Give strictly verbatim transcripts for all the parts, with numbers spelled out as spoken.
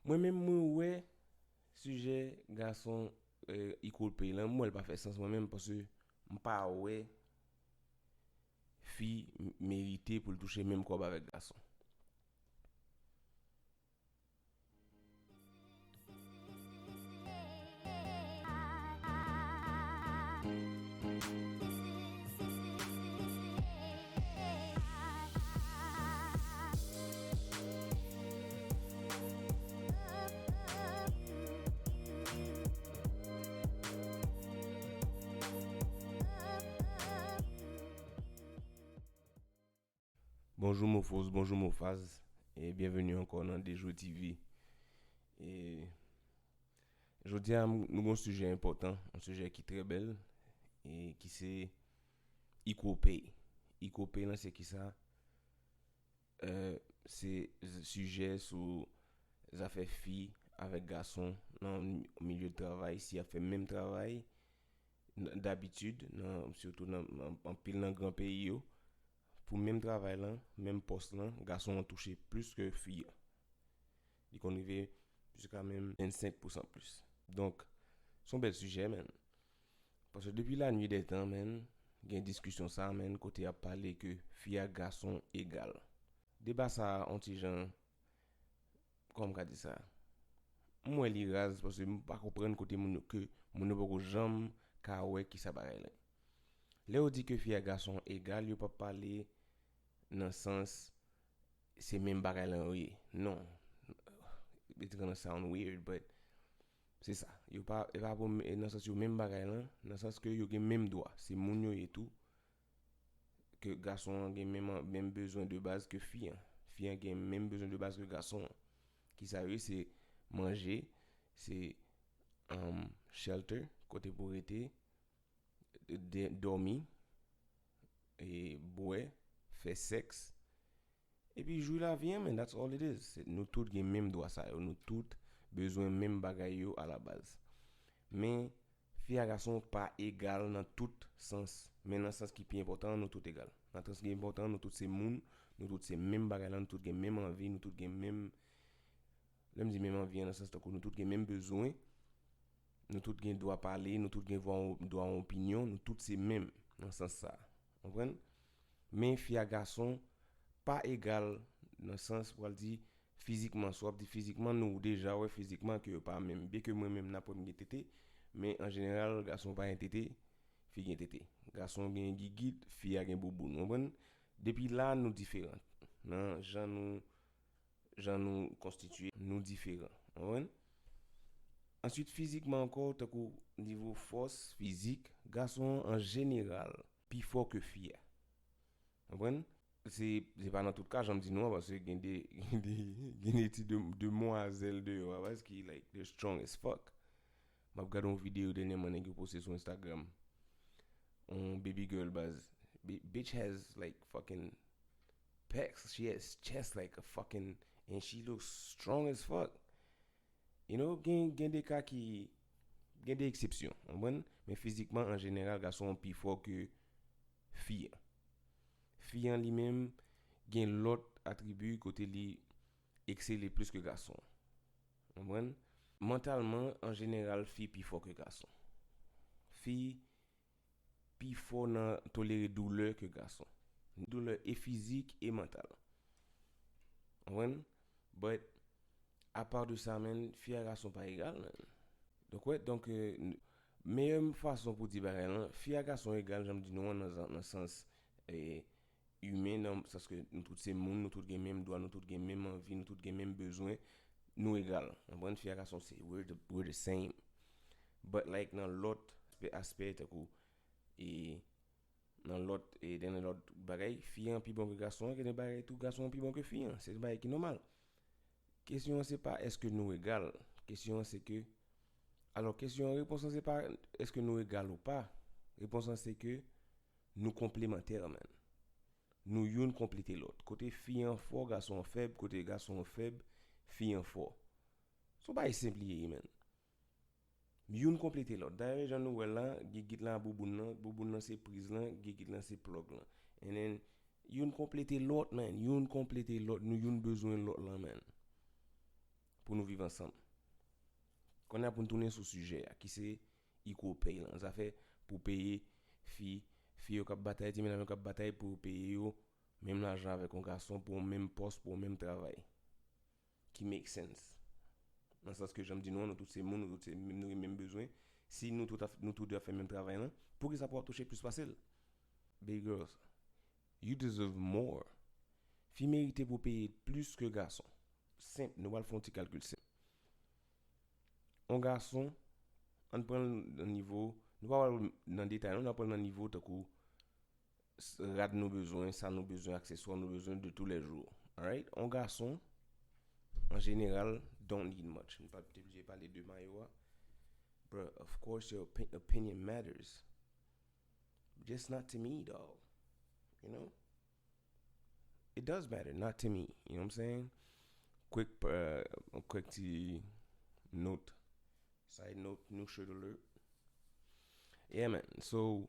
Mwen menm, mwen wè sijè gason, eh, equal pay lan, mwen wè l pa fè sans mwen menm, paske m pa wè fi m- merite pou l touche menm kòb avèk gason. Bonjou Mofos, bonjou Mofaz, e byenveni ankò nan Dejwe T V. E jodi a, m- nou gen yon sijè enpòtan, yon sijè ki trè bèl, e ki se equal pay. Equal pay lan se kisa? Eh, se z- sijè sou zafè fi avèk gason nan milye de travay, si y ap fè menm travay, n- dabitid, nan, sitou nan, nan anpil nan gran peyi yo, pou menm travay lan, menm pòs lan, gason an touche plis ke fi a. Li konn rive jiska menm vennsenk pousan plis. Donk, se yon bèl sijè, menn. Paske depi lannuit dè tan, menn, gen diskisyon sa, menn, kote y ap pale ke fi ak gason egal. Deba sa a, on ti jan, kòman m ka di sa? M wè li raz, paske m pa konprann kote moun yo, ke moun yo poko janm ka wè kisa bagay la. Lè yo di ke fi ak gason egal, yo p ap pale nan sans se menm bagay lan yo ye. Non. It's gonna sound weird, but se sa. Yo pa, e pa pou, e nan sans yo menm bagay lan, nan sans ke yo gen menm dwa. Se moun yo ye tou. Ke gason an gen menm, menm bezwen de baz ke fi an. Fi an gen menm bezwen de baz ke gason an. Kisa yo ye? Se manje, se, um, shelter, kote pou rete, de- dòmi, e bwè, fè sèks, epi jwi lavi an, man. That's all it is. Se- Nou tout gen menm dwa sa yo. Nou tout bezwen menm bagay yo a la baz. Men, fi a gason pa egal nan tout sans. Men nan sans ki pi enpòtan an, nou tout egal. Nan sans ki enpòtan an, nou tout se moun, nou tout se menm bagay lan, nou tout gen menm anvi, nou tout gen menm Lè m di menm anvi an, nan sans tankou nou tout gen menm bezwen, nou tout gen dwa pale, nou tout gen vwa- dwa an opinyon, nou tout se menm nan sans sa a. Konprann? Men fi a gason pa egal nan sans pou al di fizikman. Si w ap di fizikman, nou deja wè fizikman ke yo pa menm. Byenke mwen menm, n ap wè m gen tete, men an jeneral, gason pa gen tete, fi gen tete. Gason gen gigit, fi a gen bouboun. Konprann? Depi la, nou diferan. Nan jan nou jan nou konstitye, nou diferan. Konprann? Answit, fizikman ankò, tankou nivo fòs fizik, gason an, an jeneral, pi fò ke fi a. Konprann? Se, se pa nan tout ka, jan m di nou an, paske gen de, gen de, gen de ti de- demwazèl deyò a baz ki, like, they're strong as fuck. M ap gade yon videyo dènyèman nèg yo poste sou Instagram. On baby girl baz. Bi- bitch has, like, fucking pecs. She has chest like a fucking, and she looks strong as fuck. You know, gen, gen de ka ki, gen de eksepsyon, konprann? Men fizikman, an jeneral, gason an pi fò ke fi an. Fi an li menm gen lòt atribi kote li eksele plis ke gason an. Konprann? Mantalman, an jeneral, fi pi fò ke gason. Fi pi fò nan tolere doulè ke gason. Doulè e fizik e mantal. Konprann? But, apa de sa, man, fi a gason pa egal, man. Donk, wè, donk, euh, n- meyè fason pou di bagay lan, fi a gason egal, jan m di nou an, nan, nan sans, eh, imen, nan sans ke nou tout se moun, nou tout gen menm dwa, nou tout gen menm anvi, nou tout gen menm bezwen, nou egal. Konprann? Fi a gason se, we're the, we're the same. But, like, nan lòt aspè, aspè tankou, e, nan lòt, e, nan lòt bagay, fi an pi bon ke gason an, gen de bagay tou, gason an pi bon ke fi an. Se yon bagay ki nòmal. Kesyon an se pa èske nou egal. Kesyon an se ke, alò, kesyon an, repons lan se pa èske nou egal ou pa. Repons lan se ke nou konplemantè, man. Nou youn konplete lòt. Kote fi an fò, gason an fèb. Kote gason an fèb, fi an fò. Se yon bagay senp li ye, man. Youn konplete lòt. Dayè, jan nou wè la, gigit lan a bouboun nan, bouboun nan se priz lan, gigit lan se plòg lan. And then, youn konplete lòt, man. Youn konplete lòt. Nou youn bezwen lòt lan, man. pou nou viv ansanm. Kounye a pou n tounen sou sijè a, ki se equal pay lan. Zafè pou peye fi, fi yo k ap batay, ti medam yo k ap batay pou yo peye yo menm lajan avèk yon gason pou yon menm pòs, pou yon menm travay. Ki make sense. Nan sans ke jan m di nou an, nou tout se moun, nou tout se menm, nou gen menm bezwen. Si nou tout, nou tou de ap fè menm travay lan, poukisa pou w ap touche plis pase l? Baby girls, you deserve more. Fi merite pou peye plis ke gason. Senp, nou pral fè yon ti kalkil senp. Yon gason, ann pran l nan nivo, nou pa pral nan detay non, nou pral nan nivo tankou s- rad nou bezwen, sa nou bezwen, akseswa nou bezwen de tous les jours. Alright? Yon gason, an jeneral, don't need much. Nou pa te oblije pale de mayo a. But of course, your opi- opinion matters. Just not to me, dog. You know? It does matter, not to me. You know what I'm saying? Quick, uh, quick ti note. Side note, new shirt alert. Yeah, man. So,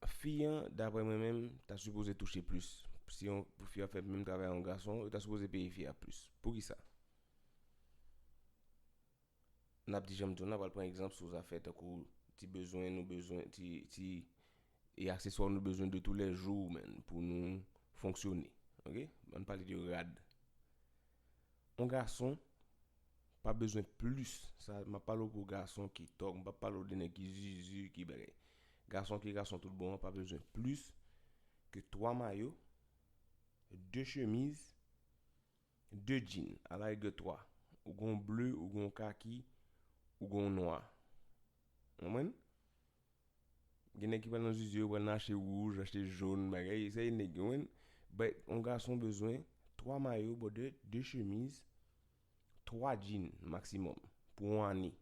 fi an, daprè mwen menm, ta sipoze touche plis. Si yon, pou fi a fè menm travay a yon gason, yo ta sipoze peye fi a plis. Poukisa? N ap di jan m di w, n ap pral pran egzanp sou zafè tankou ti bezwen nou bezwen, ti, ti, e akseswa nou bezwen de tous les jours, man, pou nou fonksyone. Ok? Ann pale de rad. Yon gason pa bezwen plis. Sa, m ap pale w pou gason ki tòg, m p ap pale w de nèg ki zuzu, ki bagay. Gason ki gason tout bon an pa bezwen plis ke twa mayo, de chemiz, de djin, alarigè twa. Ou gen yon ble, ou gen yon kaki, ou gen yon nwa. Ou konprann? Gen nèg ki pral nan zuzu, yo pral nan achte wouj, achte jòn, bagay, sa e nèg yo, konprann? But yon gason bezwen twa mayo, brother, de chemiz, twa djin maksimòm pou yon ane.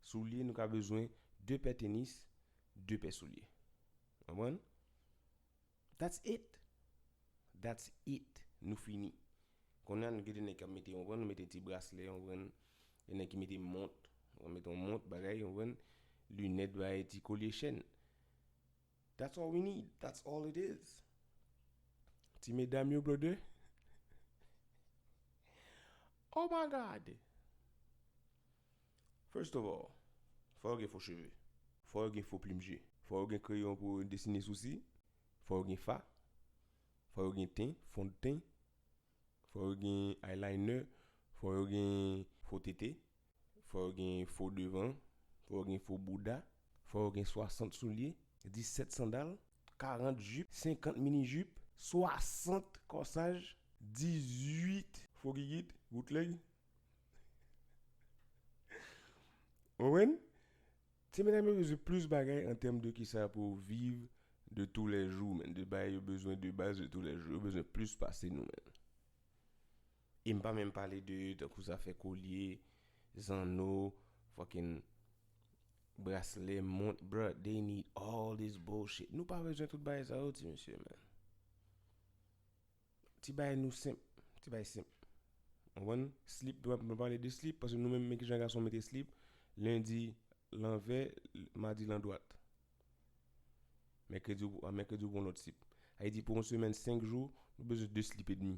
Soulye, nou ka bezwen de pè tenis, de pè soulye. Konprann? That's it. That's it. Nou fini. Kounye a, nou gen de nèg k ap mete, yon pran, nou mete ti braslè, yon pran, gen nèg ki mete mont, yon mete yon mont, bagay, yon pran, linèt, bagay, ti kolye chèn. That's all we need. That's all it is. Ti medam yo, brother. Oh my God. First of all, fò yo gen fo cheve. Fò yo gen fo plim je. Fò yo gen kreyon pou desine sousi. Fò yo gen fa. Fò yo gen ten, fond ten. Fò yo gen eyeliner. Fò yo gen fo tete. Fò yo gen fo devan. Fò yo gen fo bouda. Fò yo gen swasant soulye, disèt sandal, karant jip, senkant mini jip, swasant kòsaj, dizuit fo gigit, bootleg. Ou konprann? Ti medam yo bezwen plis bagay an tèm de kisa pou viv de tous les jours, man. De bagay yo bezwen de baz de tous les jours. Yo bezwen plis pase nou, man. E m pa menm pale de tankou zafè kolye, zanno, fucking braslè, mont, bruh, they need all this bullshit. Nou pa bezwen tout bagay sa yo, ti mesye, man. Ti bagay nou senp, ti bagay senp. Ou konprann? Slip, nou pa pale de slip, paske nou menm, men kijan gason mete slip, lendi lanvè, madi landwat. Mèkredi, ou- mèkredi ou pran lòt slip. Sa vle di pou yon semèn, senk jou, nou bezwen de slip edmi.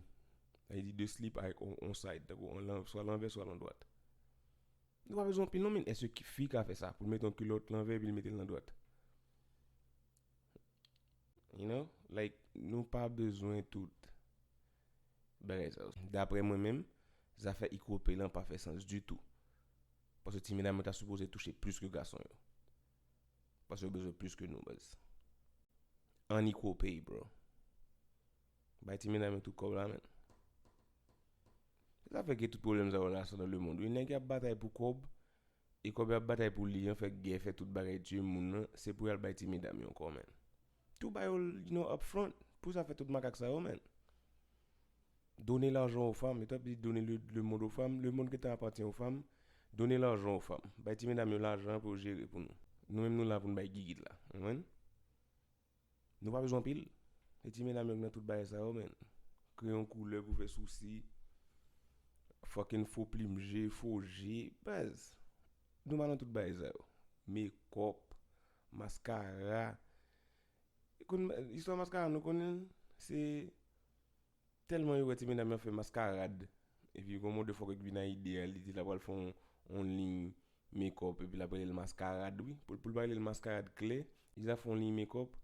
Sa vle di de slip avèk on, on side, tankou on lan- swa lanvè, swa landwat. Nou pa bezwen anpil non, men èske ki- fi ka fè sa? Pou l mete yon kilòt lanvè epi l mete l landwat. You know? Like, nou pa bezwen tout bagay sa yo. Daprè mwen menm, zafè equal pay lan pa fè sans ditou. Paske ti medam yo ta sipoze touche plis ke gason yo. Paske yo bezwen plis ke nou, baz. An equal pay, bro. Bay ti medam yo tout kòb la, man. Se sa fè gen tout pwoblèm sa yo la, sa nan lemonn. Wi, nèg y ap batay pou kòb, e kòb y ap batay pou li an, fè gè, fè tout bagay, tiye moun nan, se pou y al bay ti medam yo ankò, man. Tout ba yo, you know, up front, pou sa fè tout makak sa yo, man. Donner l'argent aux femmes, yo t ap di donner le, le monde aux femmes, le monde gentan apatyen aux femmes, donner l'argent aux femmes. Bay ti medam yo lajan pou yo jere pou nou. Nou menm nou la pou n bay gigit la, ou konprann? Nou pa bezwen anpil. E ti medam yo k nan tout bagay sa yo, man. Kreyon koulè pou fè sousi. Fucking fo plim je, fo je. Baz. Nou pa nan tout bagay sa yo. Mekòp, maskara. Konn, istwa maskara nou konnen l, se tèlman yo wè ti medam yo ap fè maskarad. Epi gon mòde fòk k vin ak ide a, li di l ap pral fè yon, yon liy make-up, epi l ap rele l maskarad, wi. Pou, pou l pa rele l maskarad klè, li di l ap fè yon liy make-up,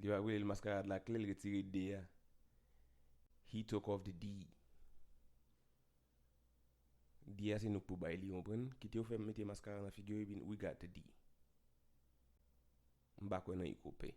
li pa rele l maskarad la klè, li retire D a. He took off the D. D a se nou k pou bay li, konprann? Kite yo fè m mete maskara nan figi yo, epi we got the D. M pa kwè nan Ikope.